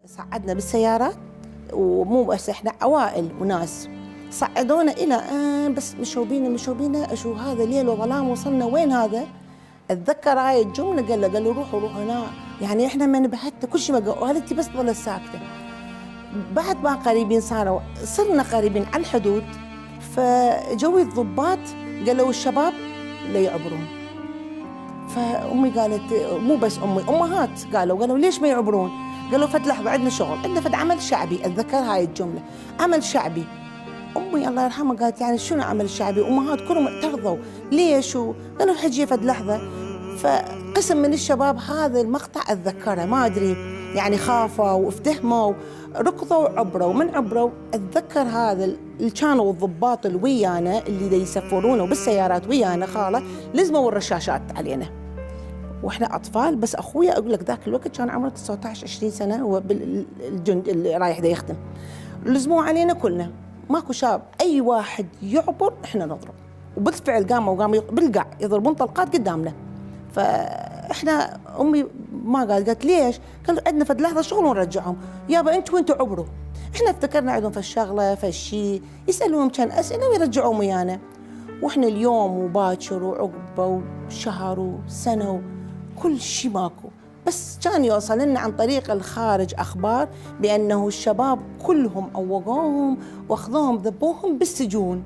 صعدنا بالسيارات، ومو بس احنا عوائل وناس صعدونا الى بس مشوا بينا اشو هذا ليل وظلام، وصلنا وين هذا؟ اتذكر هاي الجمله، قالوا روحوا هنا، يعني احنا ما نبهتنا كل شيء، والدتي بس ظلت ساكته. بعد ما قريبين صرنا قريبين على الحدود، فجوي الضباط قالوا الشباب لا يعبرون. فامي قالت، مو بس امي، امهات قالوا ليش ما يعبرون؟ قالوا فد لحظه عندنا شغل، عندنا فد عمل شعبي. اتذكر هاي الجمله، عمل شعبي. امي الله يرحمها قالت يعني شنو عمل شعبي؟ امهات كلهم اعترضوا، ليش؟ قالوا حجي فد لحظه. فقسم من الشباب هذا المقطع اتذكره، ما ادري يعني خافوا وافتهموا، ركضوا وعبروا. من عبروا اتذكر هذا اللي كانوا الضباط اللي ويانا اللي يسفرونا بالسيارات ويانا خاله، لزموا الرشاشات علينا واحنا اطفال. بس اخويا اقول لك ذاك الوقت كان عمره 19 20 سنه، هو بالجند اللي رايح دا يخدم. لزموه علينا كلنا، ماكو شاب، اي واحد يعبر احنا نضرب. وبالفعل قاموا بالقاع يضربون طلقات قدامنا. فاحنا امي ما قالت ليش؟ قالوا عندنا فد لحظه شغل ونرجعهم. يابا انتوا وين تعبروا؟ احنا افتكرنا عندهم فالشغله فالشي، يسالون كان اسئله ويرجعون ويانا. واحنا اليوم وباكر وعقبه وشهر وسنه كل شيء ماكو. بس كان يوصل لنا عن طريق الخارج اخبار بانه الشباب كلهم اوقوهم واخذوهم ذبوهم بالسجون.